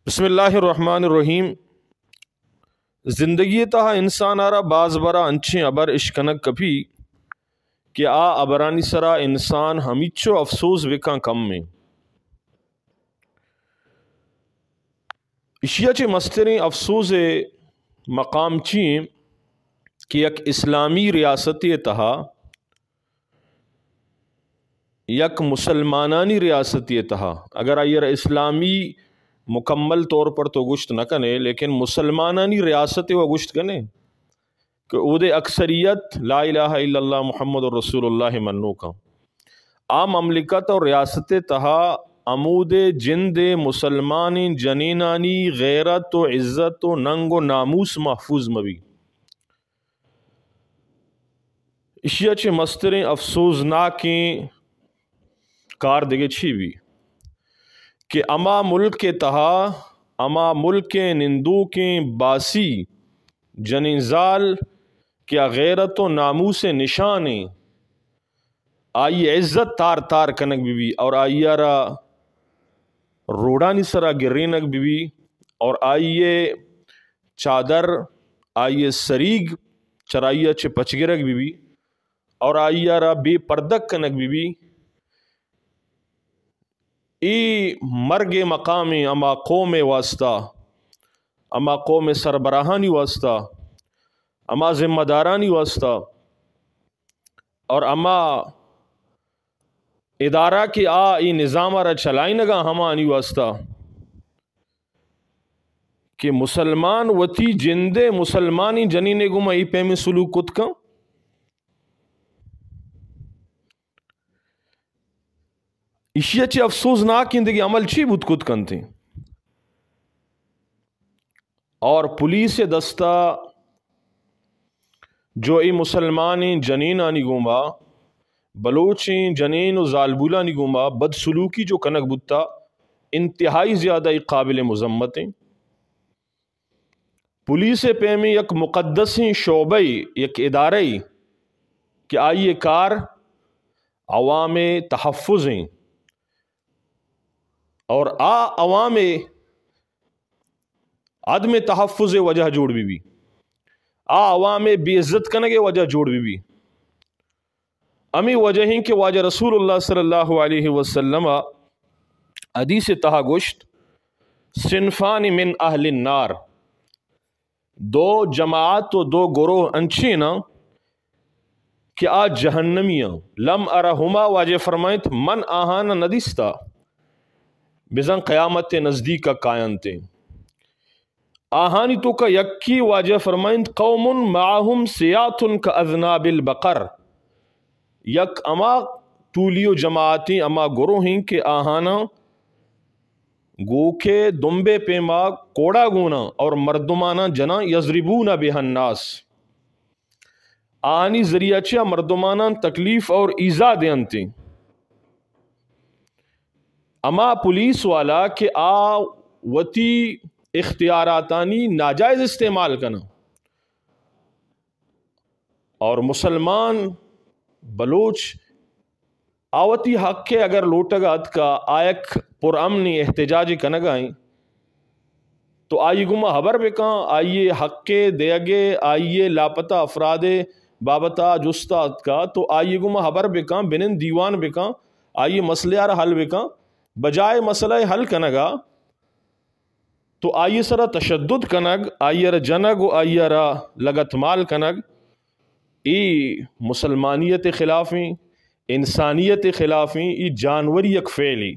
بسم اللہ الرحمن الرحیم۔ زندگی تہا انسان آرا باز برا انچیں ہبر اشکنگ کپی کہ آ ہبرانی سرا انسان ہمیچو افسوز بکن کم ایں۔ اشیا چہ مستریں افسوز مقام چی ایں کہ یک اسلامی ریاستے تہا، یک مسلمانانی ریاستے تہا، اگر آئی را اسلامی مکمل طور پر تو گوشت نہ کنے، لیکن مسلمانانی ریاستے و گوشت کنے کہ اودے اکثریت لا الہ الا اللہ محمد رسول اللہ منوکاں۔ آ مملکت و ریاستے تہا ہمودے جندے مسلمانیں جنینانی غیرت و عزت و ننگ و ناموس محفوظ مبی۔ اشیا چہ مستریں افسوزناکیں کار دگہ چی بی کہ ہما ملک ء تہا، ہما ملک ء نندوکیں باسی جنین زال کہ آ غیرت و ناموس ء نشان ایں، آئی عزت تار تار کنگ بہ بی اور آئی ء را روڈانی سرا گرینگ بہ بی اور آئی ء چادر، آئی ء سریگ چرائی ء چہ پچگرگ بہ بی اور آئی ء را بے پردگ کنگ بہ بی۔ اے مرگ ء مقامیں ہما قوم ء واسطہ، ہما قوم ء سربراہانی واسطہ، ہما ذمہ دارانی واسطہ اور ہما ادارہ کہ آ اے نظام ء را چلائینگا ہمانی واسطہ کہ مسلمان وتی جندے مسلمانی جنینے گوما اے پیمیں سلوک کت کن۔ ایشی ء چہ افسوزناکیں دگہ عمل چی بوت کت کنت؟ اور پولیس ء دستا جو اے مسلمانیں جنینانی گوما، بلوچیں جنین و زالبولانی گوما بدسلوکی جو کنگ بوتا، انتہائی زیادہ اے قابل مذمت ایں۔ پولیس ء پیمیں یک مقدسیں شعبہ ء، یک ادارہ ء کہ آئی ء کار عوام ء تحفظ ایں اور آ عوام ء عدم تحفظ ء وجہ جوڑ بہ بی، آ عوام ء بے عزت کنگ ء وجہ جوڑ بہ بی۔ ہمے وجہ ایں کہ واجہ رسول اللہ صلی اللہ علیہ وسلم ء حدیث ء تہا گوشت، صنفان من اہل النار، دو جماعت و دو گروہ انچیناں کہ آ جہنمی آں۔ لم ارہما، واجہ فرمائنت، من آہانا ندیستا، بزاں قیامت ء نزدیک ء کاینت۔ آہانی توکا یکے واجہ فرمائنت، قوم معهم سیاط کاذناب البقر، یک ہما ٹولی و جماعتیں، ہما گروہیں کہ آہاناں گوکے دمبے پیما کوڑا گوناں اور مردماناں جناں، یضربون بها الناس، آہانی ذریعہ چہ مردماناں تکلیف اور ایذا دینت۔ ہما پولیس والا کہ آ وتی اختیاراتانی ناجائز استعمال کناں اور مسلمان بلوچ آ وتی حق ء اگر لوٹگ ء اتکا، آ یک پرامنیں احتجاج کنگ ء ایں، تو آئی گوما ہبر بکاں، آئی ء حق ء دیگ ء، آئی ء لاپتہ افراد ء بابت ء جست ء اتکا، تو آئی گوما ہبر بکاں، بنند دیوان بکاں، آئی مسئلہ ء را حل بکاں۔ بجائے مسئلہ ء حل کنگ ء تو آئی سرا تشدد کنگ، آئی را جنگ و آئی را لگتمال کنگ، اے مسلمانیت خلافیں، انسانیت خلافیں، اے جانوری یک فعلے۔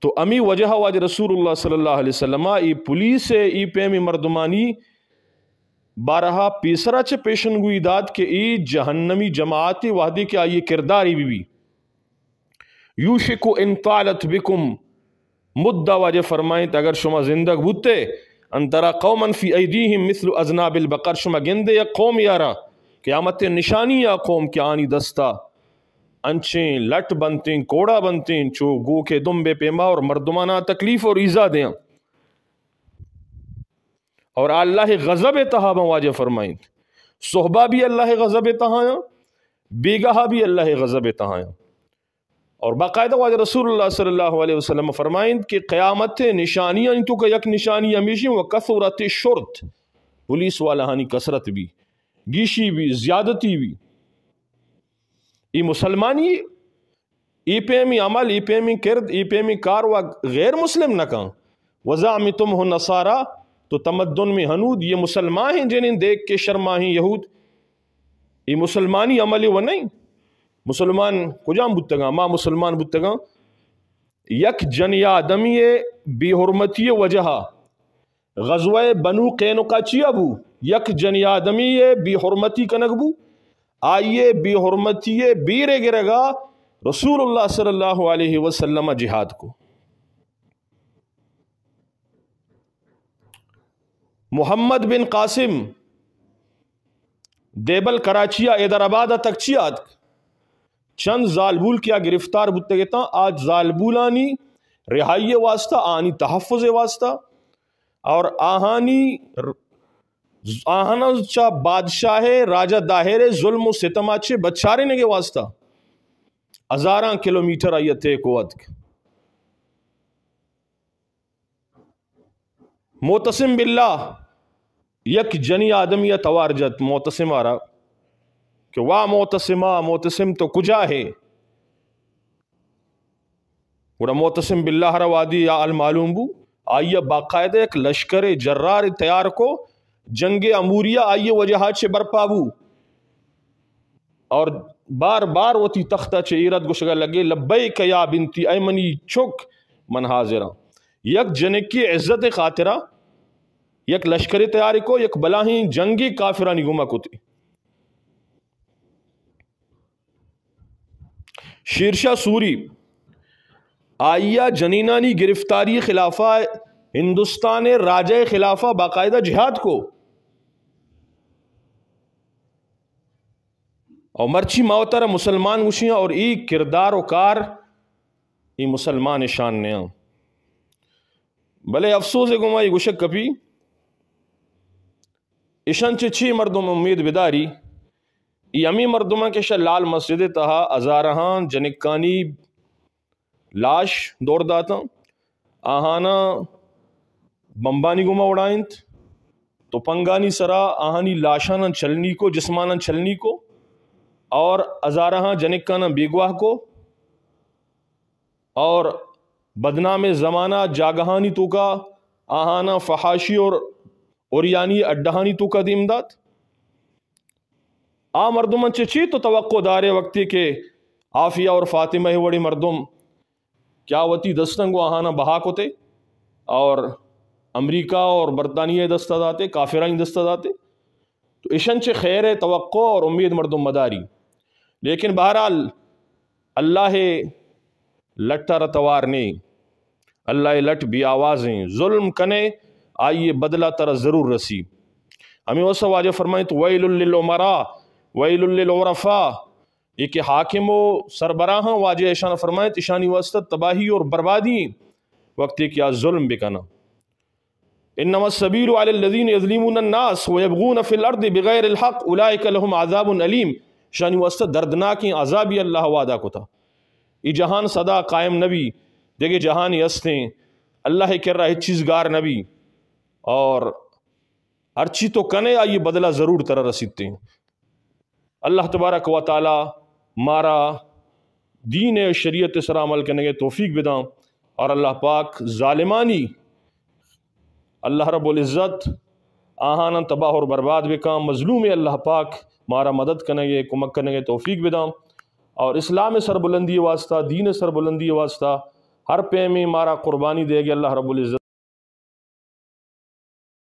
تو ہمے وجہ واجہ رسول اللہ صلی اللہ علیہ وسلم اے پولیس ء اے پیمیں مردمانی بارہا پیسرا چہ پیشن گوئی دات کہ اے جہنمی جماعت وہدے کہ آئی کرداری بہ بی، یوشک ان طالت بکم، مدہ واجہ فرمائنت، اگر شما زندگ بوتے، ان ترا قوما فی ایدیہم مثل اذناب البقر، شما گندے یک قوم یارا، قیامت نشانی یا قوم کہ آنی دستا انچیں لٹ بنتیں، کوڑا بنتیں، چو گوکے دمبے پیما اور مردمانا تکلیف اور ایذا دیاں۔ اور اللہ غضب تہا بن، واجہ فرمائنت، صحبا بھی اللہ غضب تہا آیاں، بیگاہا بھی اللہ غضب تہا آیاں۔ اور باقاعدہ واجہ رسول اللہ صلی اللہ علیہ وسلم فرمائند کہ قیامت نشانیانی توکا یک نشانی ہمیشی و کثرت شرط، پولیس والاہانی کثرت بی، گیشی بی، زیادتی بی۔ ای مسلمانی، ای پیمی عمل، ای پیمی کرد، ای پیمی کار و غیر مسلم نہ کن۔ وزعمتم النصارى، تو تمدن میں ہنود یہ مسلمان ہیں جنین دیکھ کے شرماہیں یہود۔ ای مسلمانی عمل و نہیں۔ مسلمان کجام بوتگاں؟ ما مسلمان بوتگاں یک جنی آدمی بے حرمتی وجہ غزوہ بنو قینقاع چیا بو؟ یک جنی آدمی بے حرمتی کنگ بو، آئیے بے حرمتی بیرے گرگا رسول اللہ صلی اللہ علیہ وسلم جہاد کو۔ محمد بن قاسم دیبل کراچی ء حیدرآباد ء تک چی آتک؟ چند زالبول کہ آ گرفتار بوتگ اتاں، آ زالبولانی رہائی ء واسطہ، آنی تحفظ ء واسطہ اور آہانی ر-، آہانا چہ بادشاہ راجہ داہر ء ظلم و ستم ء چہ بچارینگ ء واسطہ ہزاراں کلومیٹر آئی ء طے کو اتک۔ معتصم باللہ یک جنی آدمی ء توار جت معتصم ء را کہ وا معتصما، معتصم تو کجا ہے؟ گڑا معتصم باللہ ء را وادی آ حال معلوم بو، آئی ء باقاعدہ یک لشکر جرار تیار کو، جنگ اموریہ آئی وجہ چہ برپا بو۔ اور بار بار وتی تخت ء چہ ایرت گوشگ ء لگے، لبیک یا بنتی، اے منی چک، من حاضر آں۔ یک جنکی عزت خاطرا یک لشکرے تیاری کو، یک بلاہیں جنگی کافرانی گوما کتی۔ شیرشاہ سوری آئیا جنینانی گرفتاری خلافا ہندوستان راجہ خلافا باقاعدہ جہاد کو۔ اور مرچی ما وتارا مسلمان گوشیاں اور ای کردار و کار ای مسلمان شان نیاں۔ بلے افسوس گما ای گوشک کپی، اشان چہ چی مردم امید بداری؟ ای ہمی مردمان کہ شہ لال مسجد تہا ہزارہاں جنکانی لاش دور داتاں، آہانا بمبانی گوما اڑائینت، تپنگانی سرا آہانی لاشاناں چلنی کو، جسماناں چلنی کو اور ہزارہاں جنکاناں بیگواہ کو اور بدنام زمانہ جاگہانی توکا آہانا فحاشی اور اوریانی اڈہانی توکا دیم دات۔ آ مردماں چہ چی تو توقع دارے وقتی کہ عافیہ اور فاطمہ وڑی مردم کیا وتی دستاں گوں آہاناں بہا کتے اور امریکہ اور برطانیہ دستا داتے، کافرانی دستا داتے؟ تو اشان چہ خیر توقع اور امید مردم مداری۔ لیکن بہرحال اللہ لٹ ء را توار نیں۔ اللہ ء لٹ بے آوازیں۔ ظلم کنے، آئی ء بدلہ ترا ضرور رسی۔ ہمیں واسطہ واجہ فرمائیت، ویل للامراء، ویل للعرفاء، اے کہ حاکم و سربراہاں، واجہ اشان فرمائیت، اشانی واسطہ تباہی اور بربادی ہیں، وقتی کہ آ ظلم بکناں۔ انما السبیل علی الذین یظلمون الناس ویبغون فی الارض بغیر الحق اولئک لهم عذاب الیم۔ شانی واسطہ دردناکیں عذابی اللہ وعدہ کتا۔ ای جہان سدا قائم نبی، دگہ جہانی ہستیں، اللہ کرا ہچ چیز گار نبی، اور ہرچی تو کنے آئی بدلہ ضرور ترا رسیتے۔ اللہ تبارک و تعالی مارا دین ء شریعت ء سرا عمل کنگ ء توفیق بداں، اور اللہ پاک ظالمانی، اللہ رب العزت آہاناں تباہ اور برباد بکاں، مظلوم اللہ پاک مارا مدد کنگ ء کمک کنگ ء توفیق بداں، اور اسلام ء سربلندی ء واسطہ، دین ء سربلندی ء واسطہ ہر پیمیں مارا قربانی دے گے اللہ رب العزت